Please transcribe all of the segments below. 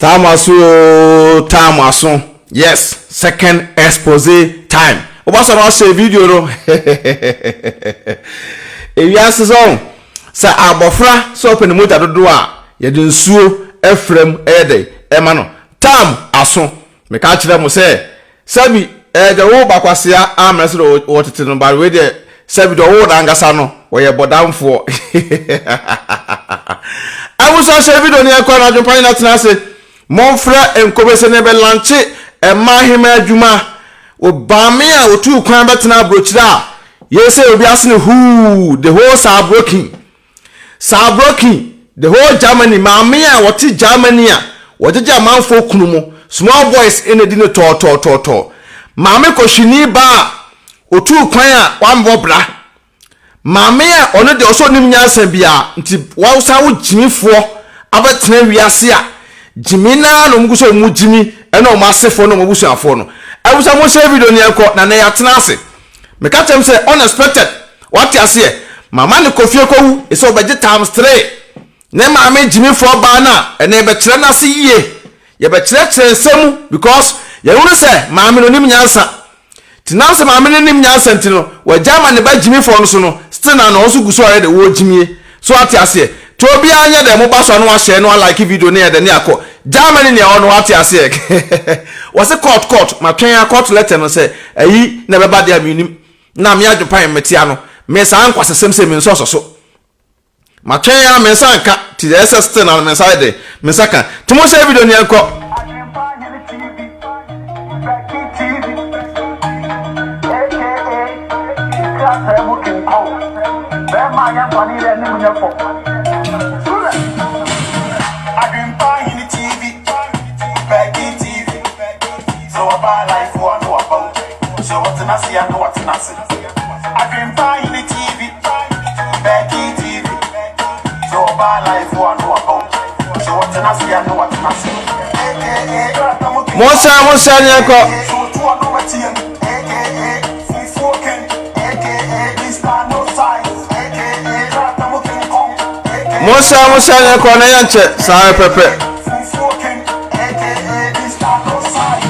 Time aso oo, time aso. Yes, second expose time. Woba sɛ no ahyɛ video no. Ewiase sɛ sɛ abɔfra sɛ ɔpɛ ne mogya dodoɔ a yɛde nsuo afra mu ɛyɛ dɛ ɛma no. Time aso. Meka kyerɛ mo sɛ sɛbi ɛyɛ deɛ wo bakwasea amena sɛ deɛ wɔtete no ba wei deɛ sɛbi deɛ ɔwoo n'ankasa no wɔyɛ bɔdamfoɔ. Abusua hyɛ video no yɛnkɔ na adwempa nyina tena ase. Momfrɛ nkɔbɛsɛ ne bɛlankye ɛma ahema adwuma. Obame a otuu kwan bɛtena aburokyire a yɛsɛ obi asene huu the whole Saarbrücken. Saarbrücken, the whole Germany, maame a wɔte Germany a wɔgyegye amanfoɔ kunu mu, small boys na di no tɔɔtɔɔtɔɔtɔɔ. Maame kɔhwini ba a otuu kwan a wammɔ bra. Maame a ɔno deɛ ɔsɛ ɔnim nyansa biara nti wasan wo gyimifoɔ abɛtena wiase a gyimi naa na wɔn gu sɛ wɔn gyimi ɛne wɔn asefoɔ ne wɔn abusuafoɔ no. Abusua mo share video no yɛnkɔ na nɛ yɛatena ase. Meka kyerɛ m sɛ unexpected wate aseɛ mama no kɔ fie kɔwu ɛsɛ ɔbɛgye times 3 ne maame gyimifoɔ baa no a ɛnɛ yɛbɛkyerɛ no ase yie, yɛbɛkyerɛkyerɛ nsɛm mu because yɛhunu sɛ maame no onim nyansa nti nam sɛ maame no nim nyansa nti no wagya ama ne ba gyimifoɔ no so no still na no ɔnso gu so ɔyɛ de wɔgyimie so ate aseɛ nti obiara nyɛ dɛ moba so a no wahyɛ no alike video ne yɛ dɛ ne akɔ Germany nea ɔno wate aseɛ wɔse court court matwɛn a court letter no sɛ ayi na ɛbɛba deɛ a menim na me adwopan metea no me saa nkwasasɛm sɛ me nsɔsɔ so matwɛn a me nsa nka ti deɛ ɛsɛ still na me nsa yɛ de me nsa ka nti mo hyɛ video ne yɛnkɔ. Adwempa Hene TV, Becky TV, aka Krataa mu King Kong, bɛrima a yɛmfa ne yere anim nyɛ fam. Sule! Adwempa Hene TV, Becky TV, sɛ wɔba life a na waba wo, sɛ wɔtena ase a na wɔtena ase. Adwempa Hene TV, Becky TV, sɛ wɔba life a na waba wo, sɛ wɔtena ase a na wɔtena ase. AKA Krataa mu King Mo hyɛ mo hyɛ ne yɛnkɔ. So to a no ATM, AKA Fufuo King, AKA Mr. No Size, AKA Krataa mu King Kong, AKA Mo hyɛ ne yɛnkɔ na yɛnkyɛ saa pɛpɛ. Fufuo King, AKA Mr. No Size.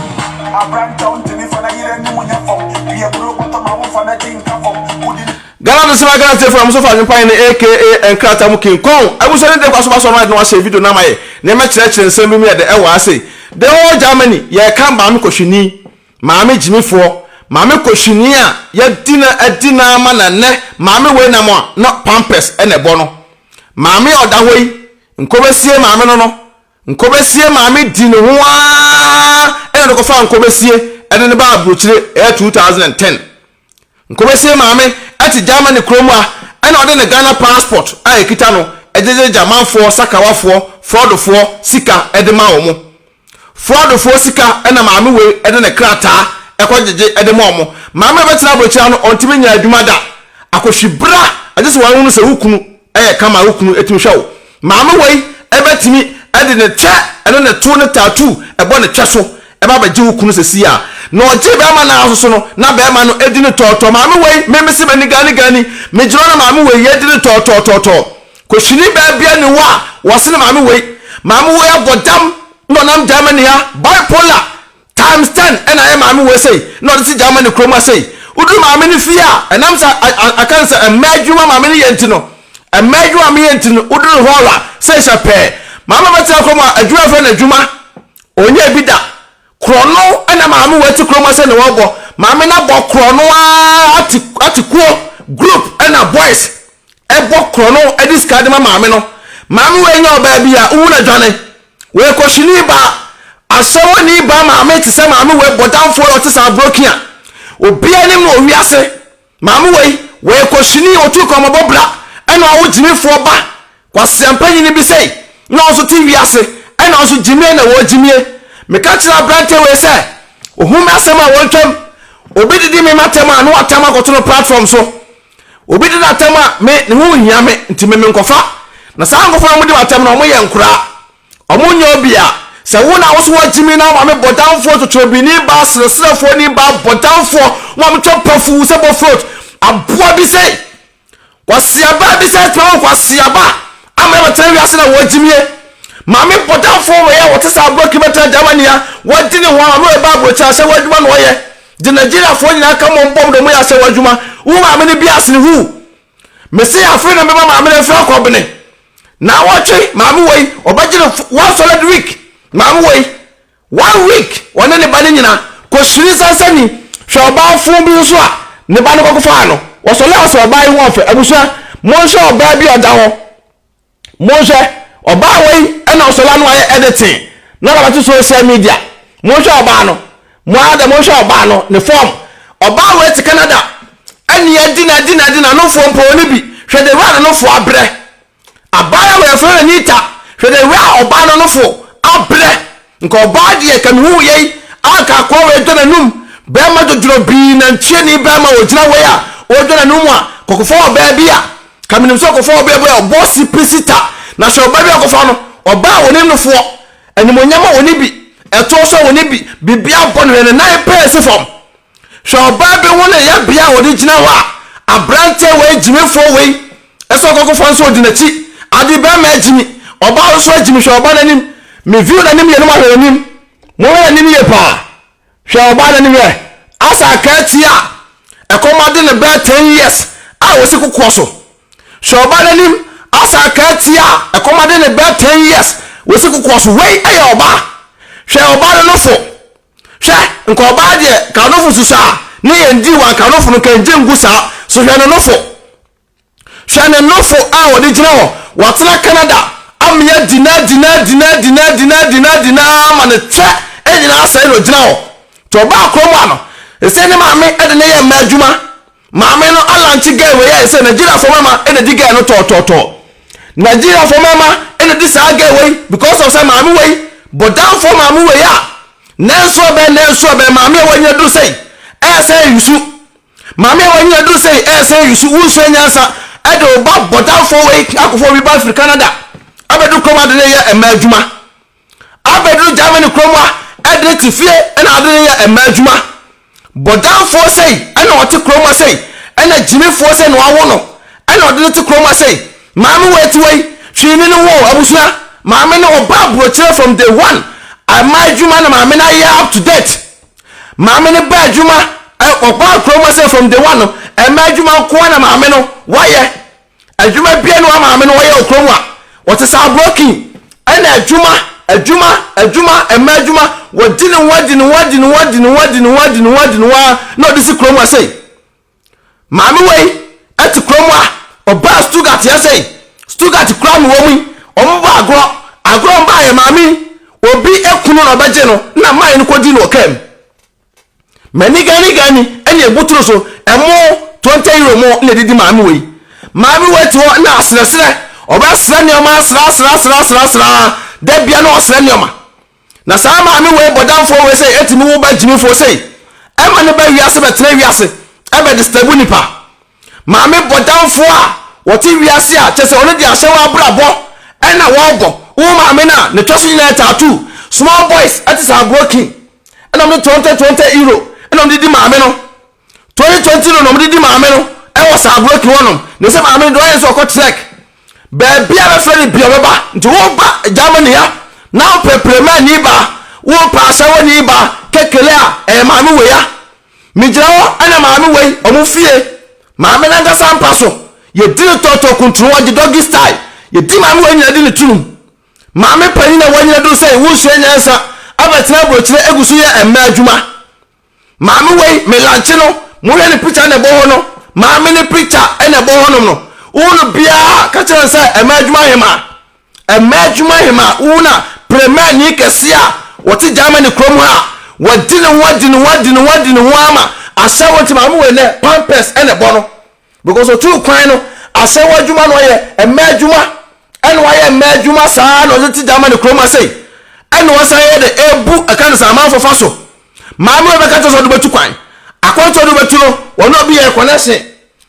Abrante ntumi fa na yere anim nyɛ fam. Dua kuro bɔtɔ ma wo fa na gye nka fam. Wodi Ghana de sima Ghana tiefo na mo so fa adwempa ne aka nkrataa mu King Kong abusua ne de kwa so ba so no ade na wahyɛ video na ama yɛ na ɛmɛkyerɛkyerɛ nsɛm bi mu yɛ de ɛwɔ ase. The whole Germany yɛka maame kɔhwini, maame gyimifoɔ, maame kɔhwini a yɛdi na adi na ama na nnɛ maame wei nam a na pampers ɛna ɛbɔ no. Maame a ɔda hɔ yi nkɔbɛsie maame no no nkɔbɛsie maame di ne ho aa ɛna de kɔfa nkɔbɛsie ɛde ne ba aburokyire ɛyɛ 2010. Nkɔbɛsie maame ɛte Germany kurom a ɛna ɔde ne Ghana passport a ɛkita no ɛgyegye Germanfoɔ sakawafoɔ fraudfoɔ sika ɛde ma wɔn. Fraudfoɔ sika ɛna maame wei ɛde ne krataa ɛkɔ gyegye ɛde ma wɔn. Maame a bɛtena aburokyire no ɔntumi nya adwuma da. Akɔhwibra agye sɛ wɔn ahunu sɛ wo kunu ɛyɛ kama, wo kunu ɛtumi hwɛ wo. Maame wei ɛbɛtumi ɛde ne twɛ ɛne ne to ne tattoo ɛbɔ ne twɛ so ɛba abɛgye wo kunu sɛsi a na ɔgye bɛrima no aso so no na bɛrima no edi ne tɔɔtɔɔ. Maame wei meme se m'ani gani gani megyina na maame wei yɛdi ne tɔɔtɔɔtɔɔtɔɔ kɔhwini baabi ani wɔ a wɔse ne maame wei maame wei abɔ dam na ɔnam Germany ha bipolar times 10 ɛna ayɛ maame wei sei na ɔde si Germany kurom ha sei. Woduru maame no fie a ɛnam sɛ aka no sɛ mmaa adwuma maame no yɛ nti no mmaa adwuma maame yɛ nti no woduru hɔ a sɛ hyɛ pɛɛ maame bɛtena kurom a adwuma fɛ no adwuma ɔnyɛ bi da. Korɔno ɛna maame wei te kurom ase na wɔbɔ maame no abɔ korɔno aa ate ate kuo group ɛna boys ɛbɔ korɔno ɛde sika de ma maame no. Maame wei nyɛ ɔbaa bi a wohu no adwane wei kɔhwini ba asɛwɔni ba maame te sɛ maame wei bɔdamfoɔ a ɔte sɛ aburoki a obiara nim no wɔ wiase. Maame wei wɔyɛ kɔhwini otu kɔmɔbɔ bra ɛna ɔwo gyimifoɔ ba kwasiampanyini bi sɛi na ɔnso te wiase ɛna ɔnso gyimie na wɔgyimie. Meka kyerɛ aberante wei sɛ ohun me asɛm a wɔntwam obi didi me matɛm a na watam akɔto no platform so obi di n'atɛm a me ne ho nhia me nti me menkɔfa na saa nkɔfa na ɔmo di m'atɛm na ɔmo yɛ nkoraa ɔmo nyɛ obi a sɛ wo na wo so wɔgyimi na maame bɔdamfoɔ totorobini ba sereserefoɔ ni ba bɔdamfoɔ maame twɛ pɔfuu sɛ bɔfrot aboa bi sɛ kwasiaba bi sɛ tena wo kwasiaba ama yɛbɛtena wiase na wɔgyimie. Maame bɔdamfoɔ wei a wɔte sɛ aborɔki bɛtena Germany a wɔagye ne ho a maame wei ba aburokyire ahyɛwɔ adwuma na ɔyɛ de Nigeriafoɔ nyinaa ka mɔ mbɔm de ɔmo yɛ ahyɛwɔ adwuma. Wo maame no bi asene huu. Mese afei na mema maame no mfiri akɔbene. Naawɔtwe maame wei ɔbɛgye no one solid week maame wei one week ɔne ne ba no nyina kɔhyiri sansani hwɛ ɔbaa fon bi nso a ne ba no kɔkɔfaa no wɔsɔle asɛ ɔbaa yi ho ɔfɛ abusua monhwɛ ɔbaa bi a ɔda hɔ Monhwɛ, ɔbaa wei ɛna ɔsɔre ano ayɛ editing na ɔde abɛto social media. Monhwɛ ɔbaa no. Mo ara dɛ monhwɛ ɔbaa no ne form. Ɔbaa wei te Canada ɛne adi na adi na adi na nofoɔ mpo ɔne bi. Hwɛ de wura no nofoɔ abrɛ. Abaayewa wei yɛfrɛ no Anita. Hwɛ de wura ɔbaa no nofo abrɛ. Nka ɔbaa deɛ ka mehu yei a nka akoa wei dɔ n'anum. Bɛrima dwodworɔ bii nantwieni bɛrima ɔgyina wei a ɔdɔ n'anum a kɔkɔfɔ ɔbaa bi a Ka menim sɛ ɔkɔfa ɔbea bi a ɔbɔ sipesita, na hwɛ ɔbaa bi a ɔkɔfa no, ɔbaa a ɔnim no foɔ, animuonyam a ɔni bi, ɛtoɔ so a ɔni bi, biribiara bɔ no, hwɛ ne nan pɛɛ si fam. Hwɛ ɔbaa bi ho ne yɛbea a ɔde gyina hɔ a, aberanteɛ wei, gyimifoɔ wei, ɛsɛ ɔkɔkɔfa nso ɔdi n'akyi, ade bɛrima agyimi, ɔbaa nso agyimi, hwɛ ɔbaa n'anim, me view n'anim yɛ no mo ahwɛ n'anim, mohwɛ n'anim yie paa. Hwɛ ɔbaa no ani hwɛ. Asa akaatia a ɛkɔm ade no bɛyɛ 10 years a ɔsi kokoɔ so. Hwɛ ɔbaa no anim. Asa akaatia a ɛkɔm ade no bɛyɛ 10 years ɔsi kokoɔ so. Wei yɛ ɔbaa. Hwɛ ɔbaa no nofo. Hwɛ, nka ɔbaa deɛ ka nofo susu a ne yɛn di wa nka nofo no nka ngye ngu saa. So hwɛ ne nofo. Hwɛ ne nofo a ɔde gyina hɔ. Watena Canada amea di na di na di na di na di na di na di na ama ne kyɛ nyinaa asɛe na ɔgyina hɔ. Nti ɔbaa kurom ha no, ɛsɛ ne maame de ne yɛ mmaa adwuma. Maame no alankye girl wei a ɛsɛ Nigeriafoɔ mmarima na di girl no tɔɔtɔɔtɔɔ. Nigeriafoɔ mmarima na di saa girl wei because of sɛ maame wei, bɔdamfoɔ maame wei a nanso ɔbɛn nanso ɔbɛn maame a wanya duru sɛi ɛsɛ yusu. Maame a wanyin aduru sei ɛresɛn yusu wonsua nyansa ɛde wo ba bɔdamfoɔ wei akɔfa obi ba firi Canada abɛduru kurom ade ne yɛ mmaa adwuma abɛduru Germany kurom a ɛde ne te fie ɛna ade ne yɛ mmaa adwuma bɔdamfoɔ sei ɛna ɔte kurom a sei ɛna gyimifoɔ sei na wawo no ɛna ɔde ne te kurom a sei maame wei te wei hwee ni ne ho abusua maame no ɔba aburokyerɛ from day one mmaa adwuma na maame no ayɛ up to date Maame no baa adwuma, ɔbaa kurom hɔ sɛ from day one no, ɛma adwuma nko ara na maame no wayɛ. Adwuma bia no wa maame no wɔyɛ wɔ kurom a, wɔte sɛ abrokin. Ɛna adwuma, adwuma, adwuma, ɛma adwuma, wɔdi ne ho adi ne ho adi ne ho adi ne ho adi ne ho adi ne ho adi ne ho ara na ɔde si kurom ha sei. Maame wei ɛte kurom a, ɔbaa Stuttgart yɛ sei. Stuttgart kura me wɔ mu yi, wɔn bɔ agorɔ, agorɔ mbaa yɛ maame yi, Obi kunu na ɔbɛgye no na man no kɔdi no wɔ kaa mu. Mani gani gani ɛne ɛbuturo so ɛmo 20 euro mo na ɛdidi maame wei. Maame wei te hɔ na asrɛsrɛ ɔbɛsrɛ nneɛma asrɛ asrɛ asrɛ asrɛ asrɛ da bia na ɔsrɛ nneɛma. Na saa maame wei bɔdamfoɔ wei sɛ ɛtumi wo ba gyimifoɔ sei ɛma ne ba wiase bɛtena wiase ɛbɛ disturb nipa. Maame bɔdamfoɔ a wɔte wiase a kyerɛ sɛ ɔno deɛ ahyɛ wɔ abrabɔ ɛna wɔbɔ wo maame no a ne tɔ so nyinaa tattoo small boys ɛte sɛ abrokin ɛna wɔde 20 20 euro ɛna wɔde di maame no 20 20 euro na wɔde di maame no ɛwɔ saa abrokin hɔnom ne sɛ maame no deɛ ɔyɛ sɛ ɔkɔ trek baabi a bɛfrɛ no bia ɔbɛba nti woba Germany ha na wopɛ premani ba wopɛ ahyɛwɔni ba kekele a ɛyɛ maame wei a Megyina hɔ ɛna maame wei ɔmo fie maame nankasa mpa so yɛdi no tɔɔtɔɔ kuntunu wɔgye doggy style yɛdi maame wei nyina di ne tunum maame panyin a wanyina duru sɛ wonsua nyansa abɛtena aburokyire egu so yɛ mmaa adwuma maame wei me lankye no mohwɛ ne picture na ɛbɔ hɔ no maame ne picture ɛna ɛbɔ hɔ nom no wo no biara ka kyerɛ no sɛ mmaa adwuma hemaa Mmaa adwuma hemaa wo na prɛmani kɛseɛ a wɔte Germany kurom ha a wɔadi ne ho adi ne ho adi ne ho adi ne ho ama ahyɛ wo nti maame wei nɛ pampers ɛna ɛbɔ no because otuu kwan no ahyɛ wo adwuma na ɔyɛ mmaa adwuma ɛna wayɛ mmaa adwuma saa na ɔde te Germany kurom ha sei ɛna ɔsan yɛ de ebu ɛka no sɛ amanfo fa so maame wei bɛka kyerɛ sɛ ɔde bɛtu kwan akwantu ɔde bɛtu no wɔne obi yɛ connection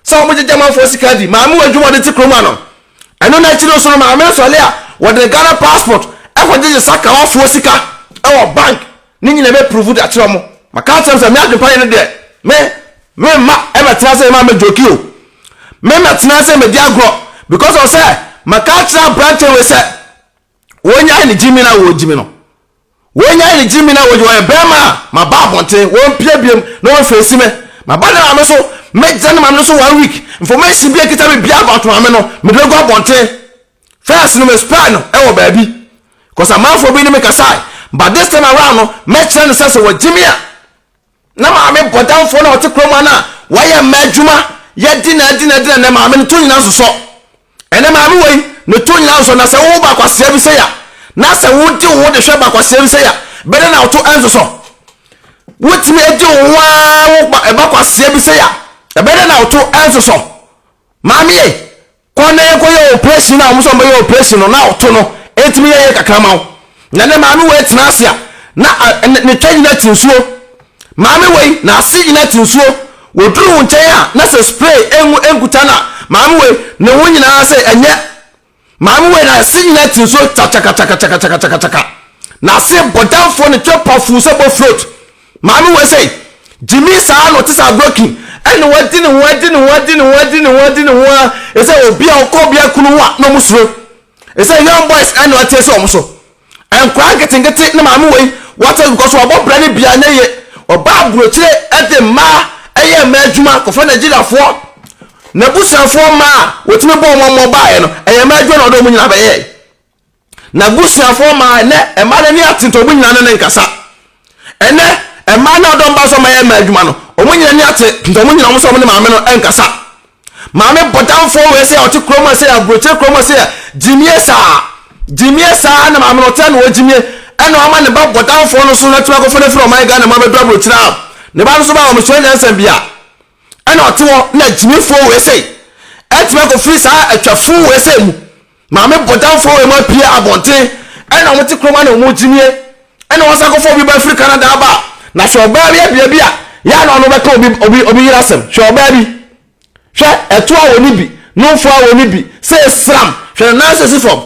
sɛ wɔn gyegye amanfoɔ sika di maame wei adwuma ɔde te kurom ha no Ɛno no akyi no nso no maame no sɔre a wɔde ne Ghana passport kɔgyegye sakawafoɔ sika wɔ bank ne nyina bɛ prove de akyerɛ ɔmo. Maka akyerɛ mo sɛ me adwempa yɛ no deɛ me me mma ɛmɛtena sɛ ma mɛ joki o. Me mɛtena sɛ mɛdi agorɔ because of sɛ maka akyerɛ aberanteɛ wei sɛ. Wɔnyae ne gyimi no a wɔgyimi no. Wɔnyae ne gyimi no a wɔgyi wɔyɛ bɛrima a maba abɔnten wɔmpia biam na wɔmfeesi me. Maba ne maame so mɛgyina ne maame no so one week. Information bi a ɛkita me biara about maame no mede bɛgu abɔnten. First no me spare no ɛwɔ baabi. Cause amanfoɔ bi ne me kasae. But this time around no mɛkyerɛ no sɛ sɛ wɔgye me a Na maame bɔdamfoɔ no a ɔte kurom ha no a wayɛ mma adwuma yɛ di na adi na adi na nɛ maame no to nyina nsosɔ. Ɛnɛ maame wei ne to nyina nsosɔ na sɛ wo ba kwasea bi sɛ ya na sɛ wo di wo de hwɛ ba kwasea bi sɛ ya bɛdɛ na ɔto ɛnsosɔ. Wotumi adi wo ho ara wo ba ɛba kwasea bi sɛ ya ɛbɛdɛ na ɔto ɛnsosɔ. Maame ei, kɔ na yɛnkɔyɛ operation a wɔn sɛ wɔbɛyɛ operation no na ɔto no ɛtumi yɛ yɛ kakra ma wo. Na ne maame wei tena ase a na ne twa nyina te nsuo. Maame wei na ase nyina te nsuo. Wɔduru wo nkyɛn a na sɛ spray engu enkuta na maame wei ne ho nyinaa sɛ ɛnyɛ. Maame wei na ase nyina te nsuo kyakyakyakyakyakyakyaka. Na ase bɔdamfoɔ ne twɛ pafuu sɛ bɔ float. Maame wei sei, gyimii saa na ɔte sɛ agorɔki ɛna wadi ne ho adi ne ho adi ne ho adi ne ho adi ne ho a ɛsɛ obi a ɔkɔ obi akunu ho a na ɔmo suro. Ɛsɛ young boys ɛna ɔte sɛ ɔmo so. Nkwadaa nketenkete ne maame wei wate because wabɔ bra ne bia nyɛ ye. Ɔba aburokyire ɛde mmaa ɛyɛ mmaa adwuma kɔfa Nigeriafoɔ. N'abusuafoɔ mmaa a wɔtumi bɔ wɔn mmɔ baeɛ no ɛyɛ mmaa adwuma na ɔde wɔn nyinaa bɛyɛɛ. N'abusuafoɔ maa ɛnɛ mmaa no ani ate nti wɔn nyinaa ne no nkasa. Ɛnɛ mmaa no a ɔdɔ mba sɛ ɔmɛyɛ mmaa adwuma no wɔn nyinaa ani ate nti wɔn nyinaa wɔn sɛ wɔn ne maame no nkasa. Maame bɔdamfoɔ wei sɛ ɔte kurom sɛ aburokyire kurom sɛ gyimie saa gyimie saa na maame no ɔte na ɔgyimie ɛna ɔma ne ba bɔdamfoɔ no so na tumi akɔfa no afiri ɔman Ghana mu abɛduru aburokyire a ne ba no so ba wɔn sua nyansa bi a ɛna ɔte hɔ na gyimifoɔ wei sɛ ɛtumi akɔfiri saa atwafo wei sɛ mu. Maame bɔdamfoɔ wei mu apue abɔnten ɛna wɔn te kurom ɛna wɔn gyimie ɛna wɔn san kɔfɔ obi ba firi Canada aba na hwɛ ɔbaa bi abia bi a yɛ na ɔno bɛka obi obi obi yere asɛm hwɛ ɔbaa bi hwɛ ɛto a wɔn bi nomfo a wɔn bi sɛ esram hwɛ ne nan so esi fam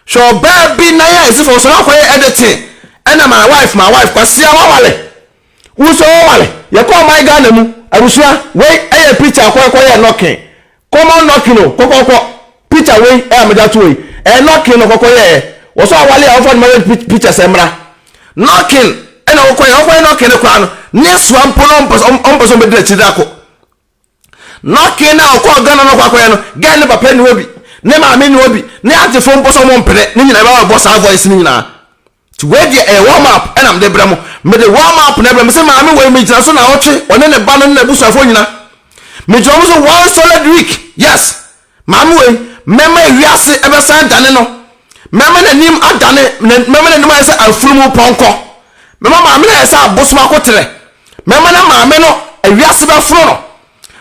hwɛ ɔbaa bi nan a esi fam so na akɔyɛ editing ɛna my wife my wife kwasia wawale wuso wawale yɛkɔ ɔman Ghana mu abusua wei ɛyɛ picture akɔ ɛkɔyɛ nɔkin Common knocking o kɔkɔkɔ picture wei a mede ato wei ɛyɛ knocking na ɔkɔkɔ yɛɛ wɔsɔ awale a wɔfa no marriage pictures mmra knocking ɛna ɔkɔkɔ yɛ ɔkɔyɛ knocking no koraa no ne soa mpo no ɔmpɛ sɛ ɔmpɛ sɛ ɔbɛdi n'akyi da ko knocking na ɔkɔɔ Ghana no ɔkɔ akɔyɛ no girl ne papa ni hɔ bi ne maame ni hɔ bi ne atefo mpo sɛ ɔmo mpene ne nyinaa ɛbɛba bɔ saa voice ne nyinaa Nti wei deɛ ɛyɛ warm up ɛna mede brɛ mo. Mede warm up na ɛbrɛ mo sɛ maame wei megyina so naawɔtwe ɔne ne ba no ne n'abusuafoɔ nyina. Megyina wɔn so one solid week. Yes. Maame wei mɛma ewiase ɛbɛsan adane no. Mɛma n'anim adane, mɛma n'anim ayɛ sɛ afunumu pɔnkɔ. Mɛma maame no ayɛ sɛ abosom akoterɛ. Mɛma na maame no ewiase bɛfono no.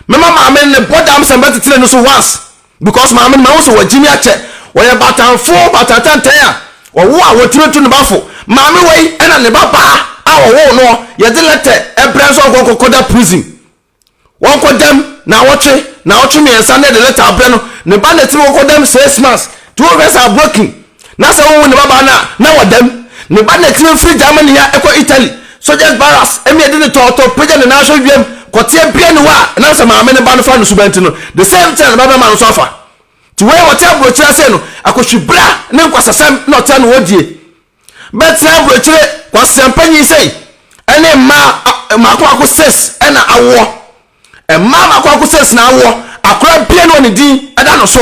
Mɛma maame no ne bɔdam sɛm bɛtete n'ani so once. Because maame no mahu sɛ wagyimi akyɛ. Ɔyɛ batanfo batantantan a ɔwo a wɔtumi tu ne ba fo. Maame wei ɛna ne ba baa a ɔwoo noɔ yɛde lɛtɛ ɛbrɛ nso ɔnkɔ nkɔkɔda prison. Wɔnkɔ dɛm naawɔtwe naawɔtwe mmiɛnsa na yɛde lɛtɛ abrɛ no. Ne ba na ɛtumi kɔkɔ dɛm 6 months. Nti wohwɛ sɛ abroken na sɛ wohu ne ba baa no a na wɔ dɛm. Ne ba na ɛtumi firi Germany ha ɛkɔ Italy soldiers barracks ɛmi yɛde ne tɔɔtɔ pagya ne nan hwɛ wiem kɔteɛ bia ne hɔ a ɛnam sɛ maame ne ba no fa no suban ti no the same thing na ne ba bɛma no nso afa. Nti wei ɔte aburokyire ase no akɔhwibra ne nkwasasɛm na ɔte ano ɔdie. Bɛtena aburokyire kwaseampanyin sei ɛne mmaa mmaako mmaako six ɛna awoɔ. Mmaa mmaako mmaako six na awoɔ. Akora bia ne ɔne din ɛda no so.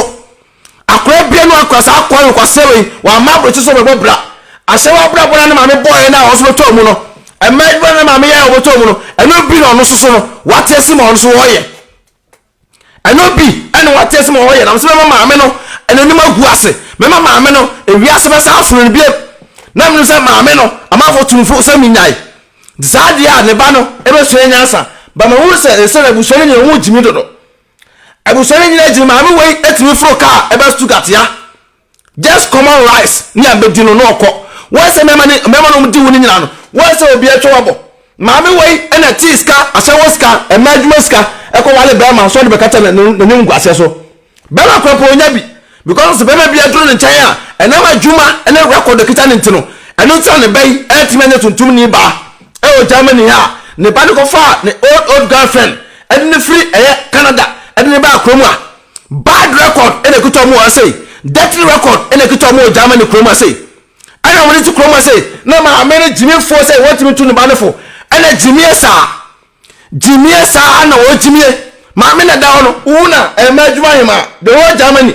Akora bia ne akora saa akora no kwasea wei wamma aburokyire sɛ ɔbɛbɔ bra. Ahyɛ wɔ abrabɔ na ne maame bɔɔɛ na ɔno nso bɛtɔɔ mu no. Mmaa adwuma na ne maame yɛ a ɔbɛtɔɔ mu no ɛno bi na ɔno nso so no wate asi ma ɔno nso wɔyɛ. Ɛno bi ɛna wate ase ma ɔyɛ nam sɛ mɛma maame no n'anim agu ase mɛma maame no ewiase bɛsa afono no biem na menim sɛ maame no amanfo tumfo sɛ menyae nti saa adeɛ a ne ba no ɛbɛsua nyansa ba ma hunu sɛ ɛsɛ na abusua no nyina ho gyimi dodo abusua no nyina gyimi maame wei ɛtumi foro kaa ɛbɛ Stuttgart ya Just common rice ne abɛdi no na ɔkɔ. Wɔn sɛ mmarima ne mmarima na wɔn di wo ne nyinaa no. Wɔn sɛ obi atwa wabɔ. Maame wei ɛna tea sika, ahyɛwɔ sika, mmaa adwuma sika ɛkɔ wale bɛrima so ɔde bɛkata n'anim nguaseɛ so. Bɛrima kora po onya bi because sɛ bɛrima bi aduru ne nkyɛn a ɛnam adwuma ne record kita ne nti no ɛno nti na ne ba yi ɛntumi anyɛ tuntum ni baa ɛwɔ Germany ha a ne ba no kɔfaa ne old old girlfriend ɛde ne firi ɛyɛ Canada ɛde ne baa kurom a bad record ɛna ɛkuta ɔmo wɔ ha sei, dirty record ɛna ɛkuta ɔmo wɔ Germany kurom ha sei. Ɛna wɔde te kurom ase na maame no gyimifoɔ sɛ wɔntumi ntu ne ba no fo. Ɛna gyimie saa. Gyimie saa na wɔgyimie. Maame na da hɔ no, wo na ɛma adwuma hema. The whole Germany.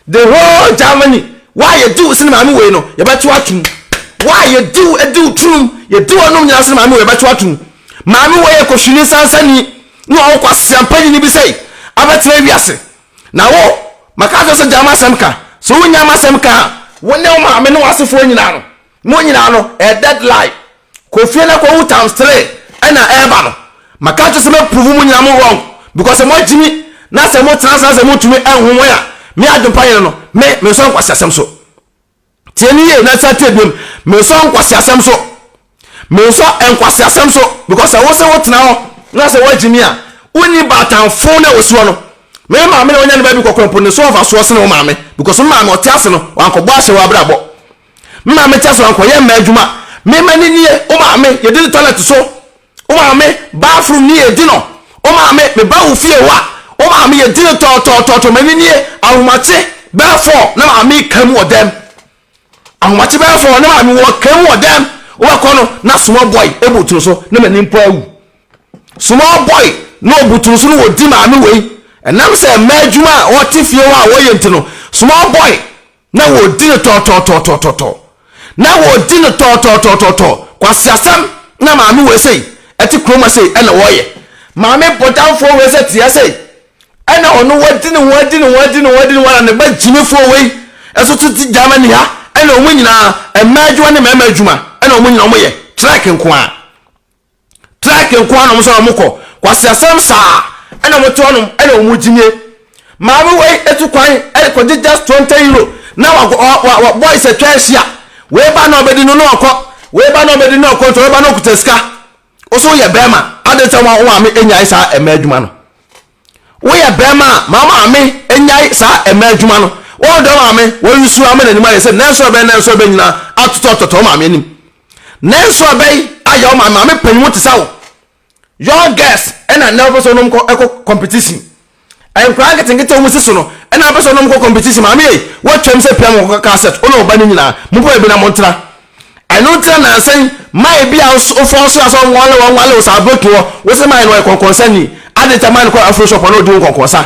The whole Germany. Wa yɛdi wo sene maame wei no, yɛbɛto atum. Wa yɛdi wo adi wo tunum, yɛdi wo anom nyinaa sene maame wei yɛbɛto atum. Maame wei yɛ kɔhwini sansani na ɔwɔ kwaseampa nyini bi sɛi abɛtena wiase. Na wo, maka akyerɛ sɛ gyaa m'asɛm ka. Sɛ wonnya m'asɛm ka a, wo ne wo maame ne w'asefoɔ nyinaa no, mo nyinaa no, ɛyɛ dead lie. Kɔ fie na kɔwu times three ɛna ɛreba no. Maka akyerɛ sɛ mɛ prove mo nyinaa mo wrong because sɛ moagyimi na sɛ motena ase na sɛ montumi nhome a, me adwempa yene no, me, mensɔ nkwaseasɛm so. Tie no yie na san tie biom. Mensɔ nkwaseasɛm so. Mensɔ nkwaseasɛm so because sɛ wo sɛ wotena hɔ na sɛ woagye mi a, wonni baatanfo na wɔsi hɔ no. Me maame na wanya ne baabi kɔkɔ mpo ne so mfasoɔ sene wo maame because me maame ɔte ase no wankɔbɔ ahyɛ wɔ abrabɔ. Me maame te ase wankɔyɛ mmaa adwuma. Me ma ne nie, wo maame yɛdi ne toilet so. Wo maame bathroom ni yɛdi no. Wo maame meba wo fie hɔ a, wo maame yɛdi no tɔɔtɔɔtɔɔtɔ m'ani nie ahomakye bɛyɛ fɔɔ na maame ka mu wɔ dɛm. Ahomakye bɛyɛ fɔɔ na maame wɔ ka mu wɔ dɛm. Wobɛkɔ no na small boy ebutu no so na m'ani mpo awu. Small boy na obutu no so na wɔdi maame wei. Ɛnam sɛ mmaa adwuma a wɔte fie hɔ a wɔyɛ nti no, small boy Na wɔredi no tɔɔtɔɔtɔɔtɔɔtɔɔ. Na wɔredi no tɔɔtɔɔtɔɔtɔɔ. Kwaseasɛm na maame wei sei ɛte kurom ha sei ɛna wɔreyɛ. Maame bɔdamfoɔ wei sɛ teɛ sei ɛna ɔno wadi ne ho adi ne ho adi ne ho adi ne ho na ne ba gyimifoɔ wei ɛso te te Germany ha ɛna wɔn nyinaa mmaa adwuma ne mmarima adwuma ɛna wɔn nyinaa wɔyɛ trek nko ara. Truck nko ara na wɔn sɔrɔ wɔn kɔ. Kwasiasɛm saa ɛna wɔn te hɔnom ɛna wɔn gyimie. Maame wei etu kwan ɛde kɔgye just €20 na wa wa wa boys atwa ahyia. Wei ba na ɔbɛdi no na ɔkɔ. Wei ba na ɔbɛdi na ɔkɔ nti ɔbɛba na ɔkuta sika. Wo so woyɛ bɛrima adɛn nti na wo maame enyae saa ɛmɛ adwuma no? Woyɛ bɛrima a ma maame enyae saa ɛmɛ adwuma no. Wɔn dɔ maame wɔyi su ama n'anim ayɛ sɛ nɛnso ɛbɛn nɛnso ɛbɛn nyinaa atotɔ atotɔ maame anim. Nanso ɛbɛn ayɛ wo maame maame panyin mu te sɛ wo. Young girls ɛna nnɛ wɔpɛ sɛ wɔnom kɔ ɛkɔ competition. Nkwadaa nketenkete a wɔn si so no ɛna wɔpɛ sɛ wɔnom kɔ competition. Maame yɛ wɔatwam sɛ pia mo kɔ cassette wo ne wo ba no nyinaa mo pɛ baabi na mo ntena. Ɛno ntina nansa yi maa bi a wofɔ so asɛ wɔn wale wɔn wale wo saa broken wɔ wo sɛ maa no ɔyɛ kɔnkɔnsa ni adi nti maa no kɔ afro shop ɔno odi wo nkɔnkɔnsa.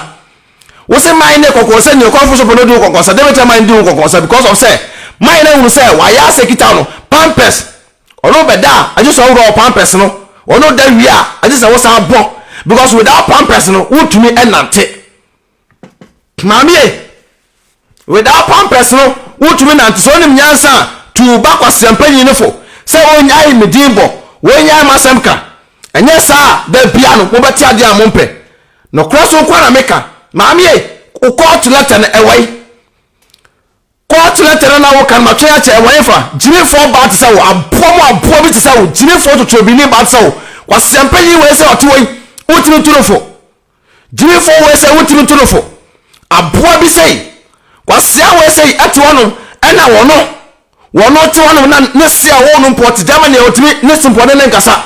Wo se man ne kɔkɔɔsɛ ni ɔkɔmfo sɔfo no di wo kɔkɔɔsɛ dɛn bɛtɛ man di wo kɔkɔɔsɛ because of sɛ man no ahunu sɛ wayɛ asɛ kita no pampers ɔno bɛda a agye sɛ ɔworɔ pampers no ɔno da wie a agye sɛ wosan bɔ because without pampers no wontumi ɛnante maame ye Without pampers no wontumi nante sɛ onim nyansa a tu ba kwasea mpanyin no fo sɛ onnyae me din bɔ wonnyae m'asɛm ka ɛnyɛ saa a da bia no mobɛte adeɛ a mompɛ nokorɛ so nkoa na meka maame ei wo court letter no ɛwɔ he court letter no na woka no matwɛn akyɛ ɛwɔ he fa gyimifoɔ baa te sɛ wo aboa mu aboa bi te sɛ wo gyimifoɔ totorobini baa te sɛ wo kwasea mpanyin wei sɛ ɔte hɔ yi wontumi ntu no fo Gyimifoɔ wei sɛ wontumi ntu no fo. Aboa bi sei, kwasea wei sei ɛte hɔnom ɛna wɔno wɔno te hɔnom na ne se a wɔwo no mpo ɔte Germany a ɔtumi ne se mpo ɔne ne nkasa.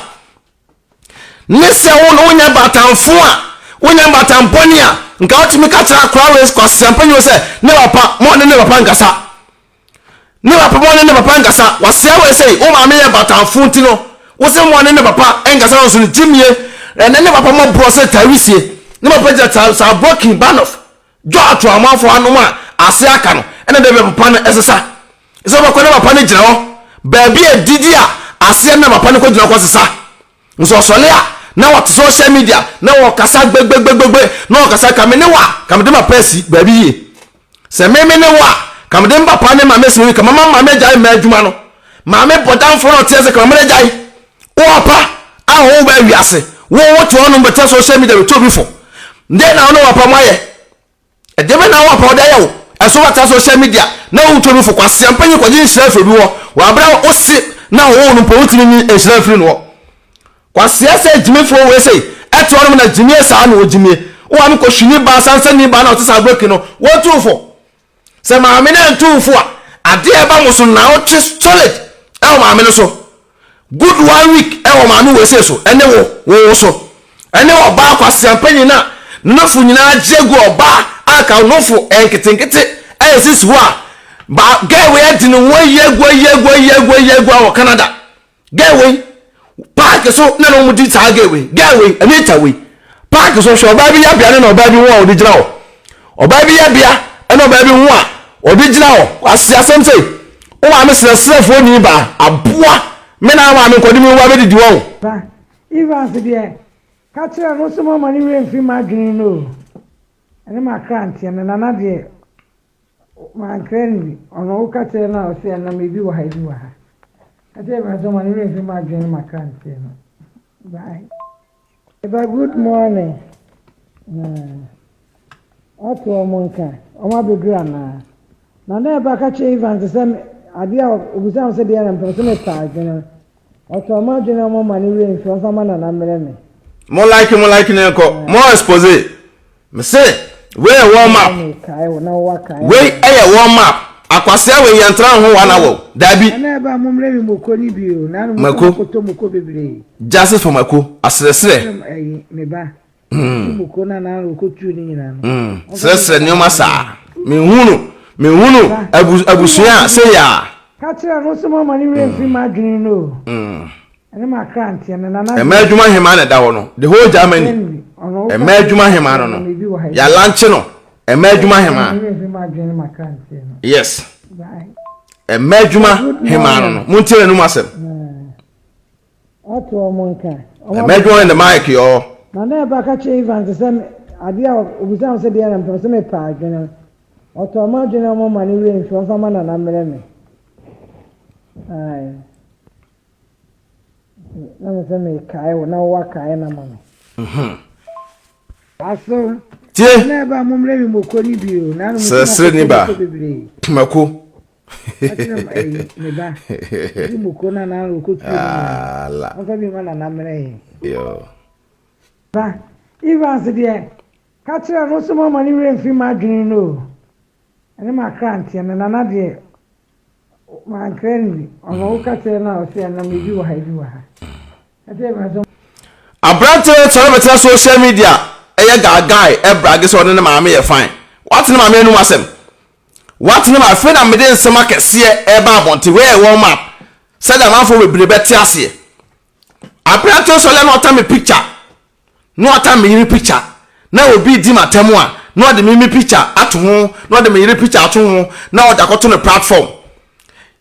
Ne se a wɔwo no wonyɛ baatanfo a wonyɛ baatan bɔne a nka wotumi ka kyerɛ akora wei kwasea mpanyin sɛ ne papa ma ɔne ne papa nkasa. Ne papa ma ɔne ne papa nkasa. Wasea wei sei, wo maame yɛ batanfo nti no, wo se ma ɔne ne papa nkasa no nso no gyimie. Ɛnɛ ne papa mɔborɔ sɛ tawisie. Ne papa gyina saa saa broken banoff. Dwo ato amanfo anom a ase aka no. Ɛna dɛ papa no ɛsesa. Sɛ ɔbɛkɔ ne papa no gyina hɔ. Baabi a didi a aseɛ na papa no kɔ gyina kɔ sesa. Nso ɔsɔle a na wɔte social media na wɔkasa gbegbegbegbe na wɔkasa ka me ne wo a ka mede mapa asi baabi yie. Sɛ me me ne wo a, ka mede me papa ne maame asi ka mama maame agyae mmaa adwuma no. Maame bɔdamfoɔ na ɔteɛ sɛ ka mama no agyae. Wo papa a ɔwo ba wiase, wo wo te hɔnom bɛtena social media bɛtu obi fo. Deɛ na wo ne wo papa mo ayɛ? Ɛdeɛ bɛ na wo papa ɔde ayɛ wo? Ɛso watra social media na wotu obi fo kwasea mpanyin kɔgye nhyira firi obi hɔ wɔ abere a wo se na ɔwo no mpo wotumi nyi nhyira mfiri no hɔ. Kwasea sɛ gyimifoɔ wei sei ɛte hɔnom na gyimie saa na ɔgyimie. Wo maame kɔhwini baa sansani baa na ɔte saa broki no wɔtu fo. Sɛ maame no antu wo fo a adeɛ a ɛba mo so naawɔtwe solid ɛwɔ maame no so. Good one week ɛwɔ maame wei sei so ɛne wo wo wo so. Ɛne ɔbaa kwasea mpanyin a ne nofo nyinaa gye agu ɔbaa a ka nofo nketenkete ɛyɛ sisi hɔ a. Ba girl wei adi ne ho ayi agu ayi agu ayi agu ayi agu wɔ Canada. Girl wei paaki so na na wɔn di saa girl wei girl wei Anita wei paaki so hwɛ ɔbaa bi yabea ne na ɔbaa bi ho a ɔde gyina hɔ ɔbaa bi yabea ɛna ɔbaa bi ho a ɔde gyina hɔ wasi asɛm sɛ wo maame srɛsrɛfoɔ ni baa aboa me na maame nkɔde mi wa bɛdidi wɔn. Ba Evans deɛ ka kyerɛ no sɛ mama ne werɛ mfiri m'adwene no o ɛne m'akranteɛ no Nana deɛ Mankra no bi. Ɔno woka kyerɛ no a ɔse ɛnam ebi wɔ ha ebi wɔ ha. Ka kyerɛ me sɛ ɔma ne werɛ mfi m'adwene ne m'akranteɛ no. Bye. Eba good morning. Ɔte wɔn nka. Wɔn abɛduru anaa? Na na ɛba ka kyerɛ Evans sɛ adeɛ a obisa me sɛ deɛ na mpɛ sɛ mepɛ adwene. Ɔtɔ m'adwene a ɔma ne werɛ mfi ɔmfa ma nana mmerɛ me. Mo like mo like ne nkɔ mo expose me se wei yɛ warm up wei yɛ warm up akwasea wei yɛn tra ho one hour dabi. Nana ɛba mo mmerɛ mi moko ni bi o nana mo kɔ koto moko bebree. Justice for mako asrɛsrɛ. Me ba. Moko na nana oko tu ni nyina no. Srɛsrɛ nneɛma saa mehunu mehunu abusua sɛ yaa. Ka kyerɛ no sɛ mama ne werɛ mfiri m'adwene no o. Ɛne m'akranteɛ no nana. Ɛmɛ adwuma hemaa na ɛda hɔ no the whole Germany. Ɛmɛ adwuma hemaa no no yɛalankye no ɛmɛ adwuma hemaa. Yes. Ɛmɛ adwuma hemaa no no montie n'anum asɛm. Ɔte wɔn nka. Ɛmɛ adwuma in the mic yɔ. Nana ɛba ka kyerɛ Evans sɛ adeɛ a obisa me sɛ deɛ na mpɛ sɛ mepɛ adwene. Ɔtɔɔ m'adwene a ɔma ne werɛ mfi ɔmfa ma Nana mmerɛ me. Ae. Na me sɛ mekae wo na wowakae na ma me. Aso. Tie. Na ɛba mo mmerɛ me moko ni bi o. Na mo sɛ ni ba. Mako. Me ba. Di moko na na oko tu. Ala. Ɔmfa bi ma Nana mmerɛ yɛn. Yo. Ba Evans deɛ Ka kyerɛ no sɛ mamma ne werɛ mfiri m'adwene no o, ɛne m'akranteɛ no, Nana deɛ mankra no bi, ɔno woka kyerɛ no a ɔse ɛnam ebi wɔ ha ebi wɔ ha. Ka kyerɛ me sɛ. Aberanteɛ no sɔre bɛtena social media ɛyɛ gaagae ɛbrage sɛ ɔne ne maame yɛ fine. Wate ne maame anum asɛm. Wate ne maame afei na mede nsɛm akɛseɛ ɛreba abɔnten wei yɛ warm up sɛdeɛ amanfoɔ bebree bɛte aseɛ. Aberanteɛ sɔre na ɔta me picture na ɔta me yere picture na obi redi m'atɛm a na ɔde me me picture ato ho na ɔde me yere picture ato ho na ɔde akɔto ne platform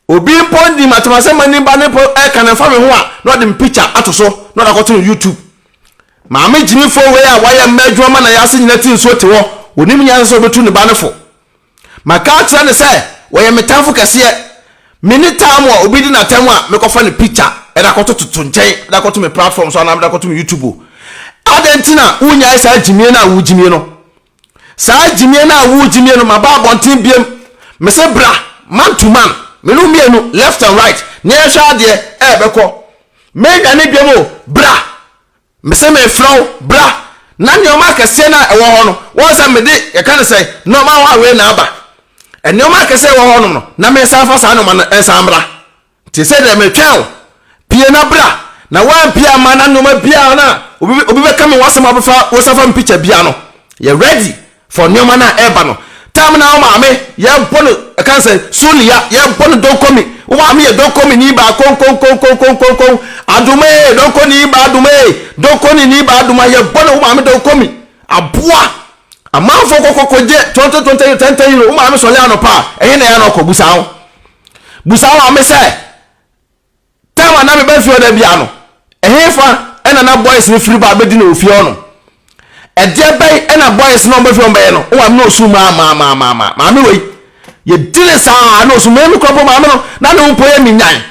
obi mpo ndi m'atɛm asɛ m'ani ba ne mpo ɛka ne mfa me ho a na ɔde me picture ato so na ɔde akɔto no YouTube maame gyimifoɔ wei a wayɛ mma adwuma ma na yɛase nyina ti nsuo te hɔ onim nyansa sɛ ɔbɛtu ne ba no fo Maka akyerɛ no sɛ ɔyɛ me tamfo kɛseɛ. Menni time a obi di n'atɛm a mekɔfa ne picture de akɔto toto nkyɛn de akɔto me platform so anaa mede akɔto me YouTube o. Adɛn nti na wonnyae saa gyimie no a wogyimie no? Saa gyimie no a wogyimie no, maba abɔnten biam. Mese bra, man to man, me ne wo mmienu, left and right, na yɛnhwɛ adeɛ ɛɛbɛkɔ. Mennwane biam o, bra. Mese mefrɛ wo, bra, na nneɛma akɛseɛ no a ɛwɔ hɔ no, wɔn sɛ mede, yɛka no sɛ, nneɛma hɔ a wei na aba. Nneɛma akɛseɛ ɛwɔ hɔ nom no, na mensan fa saa nneɛma no nsan mmra. Nti sɛ deɛ metwɛn wo, pie na bra, na woampie amma na nneɛma biara no a obi, obi bɛka me ho asɛm a wobɛfa, wosan fa me picture biara no, yɛ ready for nneɛma no a ɛreba no. Time na wo maame yɛbɔ no ɛka sɛ sulia yɛbɔ no donkomi wo maame yɛ donkomi ni ba konkonkonkonkonkonkon adoma ee donkoni ba adoma ee donkoni ni ba adoma yɛbɔ no wo maame donkomi aboa amanfoɔ kɔkɔkɔ gye 2020 euro 10 euro wo maame sɔle anɔpa a ɛhe na ɛyɛ na ɔkɔ busa wo busa wo maame sɛ Time a na meba fie hɔ da biara no, ɛhefa na na boys no firi ba bɛdi no wɔ fie hɔ nom? Ɛdeɛ bɛn na boys no a wɔba fie hɔ bɛyɛ no? Wo maame na ɔsu maa maa maa maa maa maame wei. Yɛdi ne saa na ɔsu maa me kura mpo maame no na ne ho mpo yɛ me nyan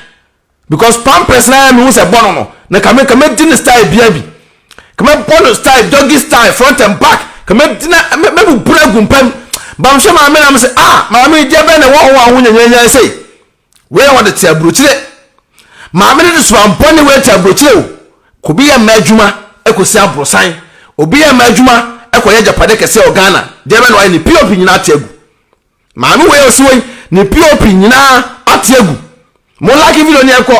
because pampers na yɛ mehu sɛ bɔ no no na kame kame di ne style bia bi kame bɔ no style doggy style front and back kame di na mɛbubura agu mpam bamhwɛ maame na me sɛ ah maame deɛ bɛn na ɛwɔ ho a ho nyanyanyan sei. Wei na wɔde te aburokyire. Maame no de suban bɔne wei te aburokyire o. Kɔ obi yɛ mma adwuma kɔsi aborosan. Obi yɛ mma adwuma kɔyɛ agyapade kɛseɛ wɔ Ghana. Deɛ bɛn na wayɛ ne POP nyinaa ate agu. Maame wei a ɔsi hɔ yi ne POP nyinaa ate agu. Mo like video no yɛnkɔ.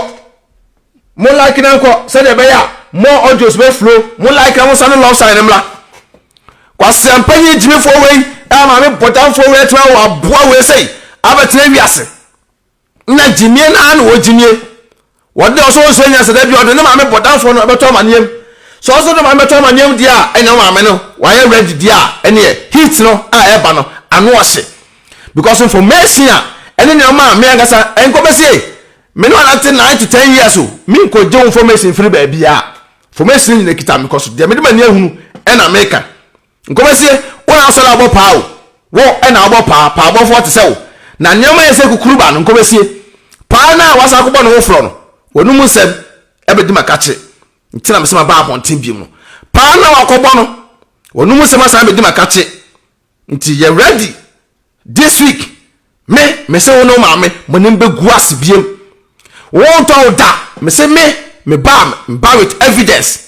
Mo like na nkɔ sɛdeɛ ɛbɛyɛ a more audios bɛ flow. Mo like na mo nsa no love sign no mmra. Kwasiampanyin gyimifoɔ wei a maame bɔdamfoɔ wei atumi awo aboa wei sei. Abɛtena wiase. Na gyimie no ara na wɔgyimie. Wɔde ɔsɛ ɔnsua nyansa da bi ɔde ne maame bɔdamfoɔ no ɛbɛtɔ amaneɛm. Sɛ ɔsɛ de maame bɛtɔ amaneɛm deɛ a ɛne maame no wayɛ ready deɛ a ɛneɛ heat no a ɛba no ano ɔhye. Because information a ɛne nneɛma a me ankasa ɛnkɔbɛsie me ne wanante 9 to 10 years o menkɔgye wo information firi baabiara. Information nyina kita me kɔ so deɛ mede m'ani ahunu ɛna meka. Nkɔmɛsie, wo na wosɔre a wobɔ paa o, wo na wobɔ paa, paabɔfoɔ te sɛ wo, na nneɛma yɛ sɛ kukuruba no, nkɔmɛsie, paa no a woasan akɔbɔ ne ho forɔ no, w'anom nsɛm bɛdi m'akakye, nti na mese maba abɔnten biom no, paa no a wakɔbɔ no, w'anom nsɛm asan abɛdi m'akakye, nti yɛ ready This week me mese wo ne wo maame mo anim bɛgu ase biem. Wo ntɔ wo da mese me me ba me ba with evidence.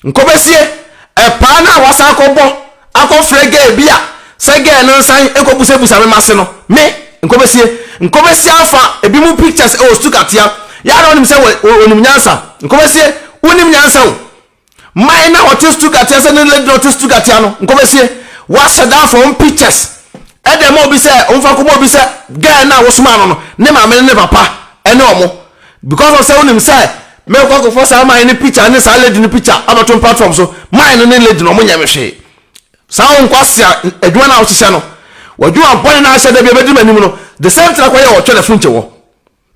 Nkɔbɛsie ɛpaa no a wasan akɔbɔ akɔfrɛ girl bi a sɛ girl no nsan nkɔbusabusa me mase no me nkɔbɛsie nkɔbɛsie afa ebi mu pictures ɛwɔ Stukatia yɛ a na wonim sɛ wɔnim nyansa nkɔbɛsie wonim nyansa o. Man na ɔte Stuttgart sɛ ne lady na ɔte Stuttgart no nkɔbɛsie wahyɛ da afa wɔn pictures ɛde ma obi sɛ ɔmfa kɔma obi sɛ girl na wosoma no no ne maame ne ne papa ɛne ɔmo because of sɛ wonim sɛ mɛkɔ akɔfa saa man ne picture ne saa lady ne picture abɛto platform so man no ne lady no ɔmo nyɛ me hwee saa wo nkwasea adwuma no a wohyehyɛ no w'adwuma bɔne no ahyɛ da bi ɛbɛduru m'anim no the same thing akɔyɛ wɔ twɛ na funkyɛ wɔ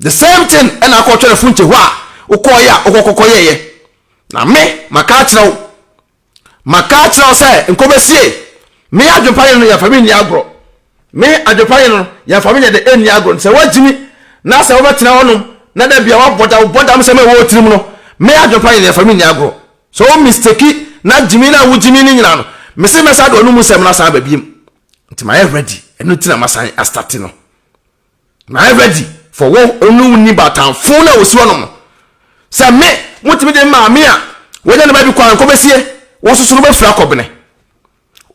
The same thing ɛna akɔ twɛrɛ funkyɛ hɔ a wokɔɔyɛ a wokɔkɔkɔ yɛyɛ. Na me maka akyerɛ wo, maka akyerɛ wo sɛ nkɔbɛsie. Me adwempa yene no yɛmfa me nni agorɔ. Me adwempa yene no yɛmfa me nyɛ dɛ ɛnni agorɔ. Sɛ woagyimi na sɛ wobɛtena hɔnom na da bia woabɔ da wobɔ dam sɛm a ɛwɔ wo tirim no, me adwempa yene yɛmfa me nni agorɔ. Sɛ wo mistake na gyimi no a wogyimi no nyina no, mese mɛsa de ɔno mu nsɛm no asan aba biem. Nti mayɛ ready, ɛno nti na masan astate no. Mayɛ ready for wo ne wo ni baatan fo no a wɔsi hɔnom no. Sɛ me, motumi de maame a wanya ne ba bi kɔ a nkɔbɛsie, wo nso so no bɛfiri akɔbene.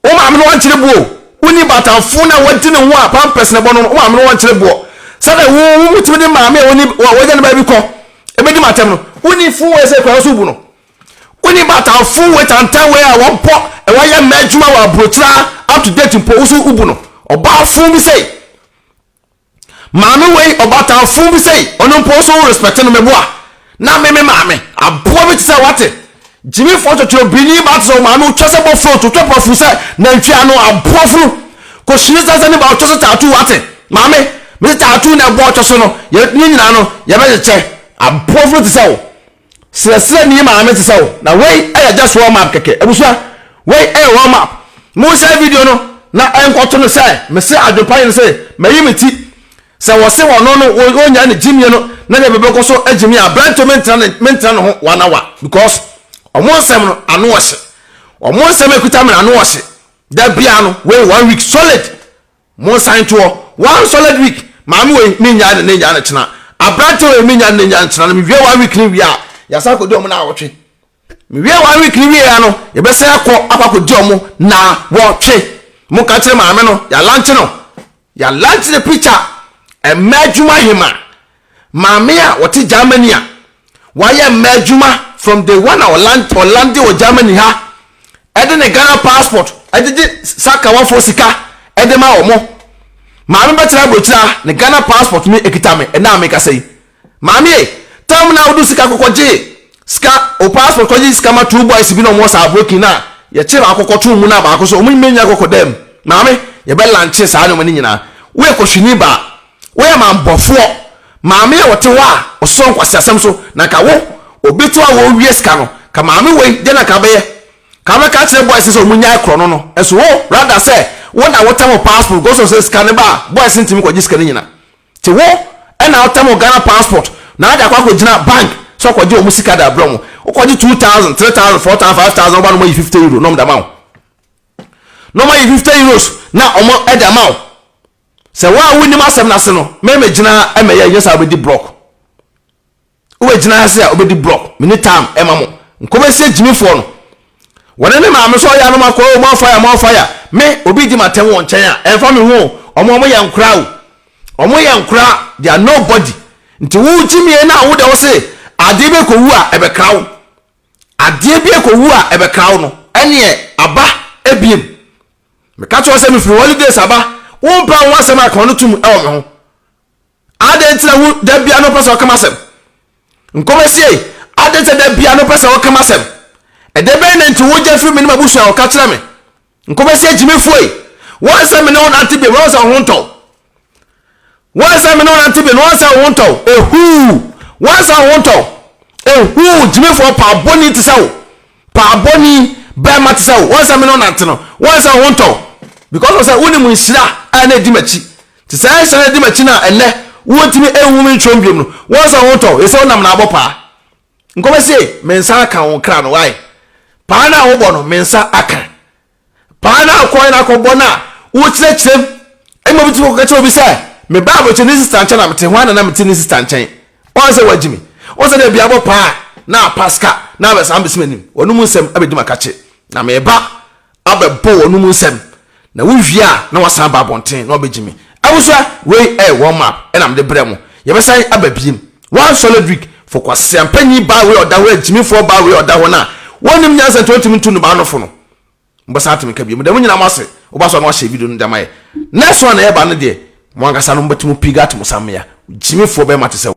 Wo maame no wankyere boɔ o, wo ni baatan fo no a wadi ne ho a pampers na ɛbɔ no no, wo maame no wankyere boɔ. Sɛdeɛ wo wo motumi de maame a wɔni wanya ne ba bi kɔ ɛbɛdi m'atɛm no, wo ni fo wei sɛ kura wo so bu no. Wo ni baatan fo wei tantan wei a wɔbɔ wɔyɛ mmaa adwuma wɔ aburokyire up to date mpo wo so wo bu no. Ɔbaa fo bi sei. Maame wei ɔbatanfo bi sei ɔno mpo nso wo respect no meboa na me me maame aboa bi te sɛ wate gyimifoɔ twɛtwɛrɛ bini ba te sɛ maame wotwa sɛ bɔ float wotwa pafu sɛ nantwi ano aboa funu kɔhyini sɛ sɛ ne ba wotwa sɛ tattoo wate maame me sɛ tattoo na ɛbɔ ɔtwa so no yɛ ne nyinaa no yɛbɛkyekyɛ aboa funu te sɛ wo Serɛserɛ ni maame te sɛ wo. Na wei yɛ just warm up kɛkɛ. Abusua, wei yɛ warm up. Monshare video no na ɛnkɔto no sɛ mese adwempa yene sɛ mayi me ti. Sɛ wɔse ɔno no wɔnnya ne gyimie no na deɛ bɛbɛkɔ so agyimi a aberanteɛ mentena ne mentena ne ho one hour because ɔmo nsɛm no ano ɔhye. Ɔmo nsɛm a ɛkuta me no ano ɔhye. Da biara no wei one week solid. Monsan ntoɔ. One solid week. Maame wei mennyae no nnɛ nnyae no kyena. Aberanteɛ wei mennyae no nnɛ nnyae no kyena. Na mewie one week no wie a, yɛasan akɔdi wɔn naawɔtwe. Mewie one week no wie a no, yɛbɛsan akɔ akɔ akɔdi wɔn naawɔtwe. Monka nkyerɛ maame no, yɛalankye no. Yɛalankye ne picture. Mmaa adwuma hema. Maame a ɔte Germany a wayɛ mmaa adwuma from day one a ɔlande wɔ Germany ha ɛde ne Ghana passport ɛgyegye sakawafoɔ sika ɛde ma wɔn. Maame bɛtena aburokyire a ne Ghana passport me ekita me ɛna a mekasa yi. Maame e, tam na wode sika kɔkɔ gye sika o passport kɔgye sika ma two boys bi na wɔn wɔ saa broken na yɛkye baako kɔto mu na baako so wɔn nyinaa kɔkɔ dɛm. Maame yɛbɛ lanche saa nneɛma no nyinaa. Woyɛ kɔhwini baa. Woyɛ mammɔfoɔ. Maame a ɔte hɔ a ɔsosɔ nkwaseasɛm so na nka wo obi te hɔ a wɔrewie sika no ka maame wei deɛ na nka bɛyɛ ka wobɛka akyerɛ boys no sɛ ɔmo nyae korɔ no no nso wo rather sɛ wo na wotam wo passport because of sɛ sika no ba a boys no ntumi kɔgye sika no nyina te wo ɛna wotam wo Ghana passport na ade akɔ akɔgyina bank sɛ ɔkɔgye ɔmo sika de abrɛ ɔmo wokɔgye 2000 3000 4000 5000 woba no ɔmo ayi 50 euro na ɔmo de ama wo na ɔmo ayi 50 euros na ɔmo de ama wo. Sɛ wo a wonnim asɛm no ase no, mɛmɛgyina ha mɛyɛ nyɛ saa wobɛdi block. Wobɛgyina ha se a wobɛdi block. Mene time ɛma mo. Nkɔbɛsie gyimifoɔ no. Wɔne ne maame so ɔyɛ anom akɔ o more fire more fire. Me obi di m'atɛm wɔ nkyɛn a ɛmfa me ho o. Ɔmo ɔmo yɛ nkora o. Ɔmo yɛ nkora they are nobody. Nti wo gyimie no a wo deɛ wo se adeɛ bi kɔwu a ɛbɛkra wo. Adeɛ bi kɔwu a ɛbɛkra wo no ɛneɛ aba ebiem. Meka kyerɛ wo sɛ mefiri holidays aba, wompɛ wo ho asɛm a ka ɔno tom wɔ me ho. Adɛn nti na wo da bia no pɛ sɛ ɔka m'asɛm? Nkɔmɛsie, adɛn nti na da bia no pɛ sɛ ɔka m'asɛm? Ɛdɛ bɛn na nti wogya firi me ne m'abusua ɔka kyerɛ me? Nkɔmɛsie gyimifoɔ yi, wɔn sɛ me ne wo nante bio, wɔn sɛ wo ho ntɔ wo. Wɔn sɛ me ne wo nante bio, wɔn sɛ wo ho ntɔ wo. Ehuu, wɔn sɛ wo ho ntɔ wo. Ehuu, gyimifoɔ paabɔni te sɛ wo. Paabɔni bɛrima te sɛ wo. Wɔn sɛ me ne wo nante no, wɔn sɛ wo ho ntɔ wo. Because of sɛ wonim nhyira a na edi m'akyi. Te saa nhyira no a edi m'akyi no a ɛnnɛ wontumi nhu me ntwom biom no, wɔn sɛ wo ho ntɔ wo, ɛsɛ wonam na abɔ paa. Nkɔmɛsie, me nsa aka wo kra no, why? Paa no a wobɔ no, me nsa aka. Paa no a wokɔɛ no akɔbɔ no a wokyerɛkyerɛ mu, ɛma obi tumi kɔka kyerɛ obi sɛ, meba abɔkyɛ ne sista nkyɛn na mete, hwan na na mete ne sista nkyɛn? Wɔn sɛ wagyi me. Wɔn sɛ dɛ bia bɔ paa na apaska na abɛsan abɛsi m'anim. Wɔn mu nsɛm abɛdi m'akakye. Na meba abɛbɔ wɔn mu nsɛm na wowie a na wasan aba abɔnten na wabɛgye me. Abusua, wei ɛyɛ warm up ɛna mede brɛ mo. Yɛbɛsan aba biem. One solid week for kwaseampanyin baa wei a ɔda hɔ, agyimifoɔ baa wei a ɔda hɔ no a wɔnnim nyansa nti wɔntumi ntu nnubaa no fo no. Mobɛsan ate me nka bio. Meda mo nyinaa mo ase. Woba so a na wahyɛ video no de ama yɛ. Next one a ɛreba no deɛ, mo ankasa no mobɛte mo pig ate mo sammea. Gyimifoɔ bɛrima te sɛ wo.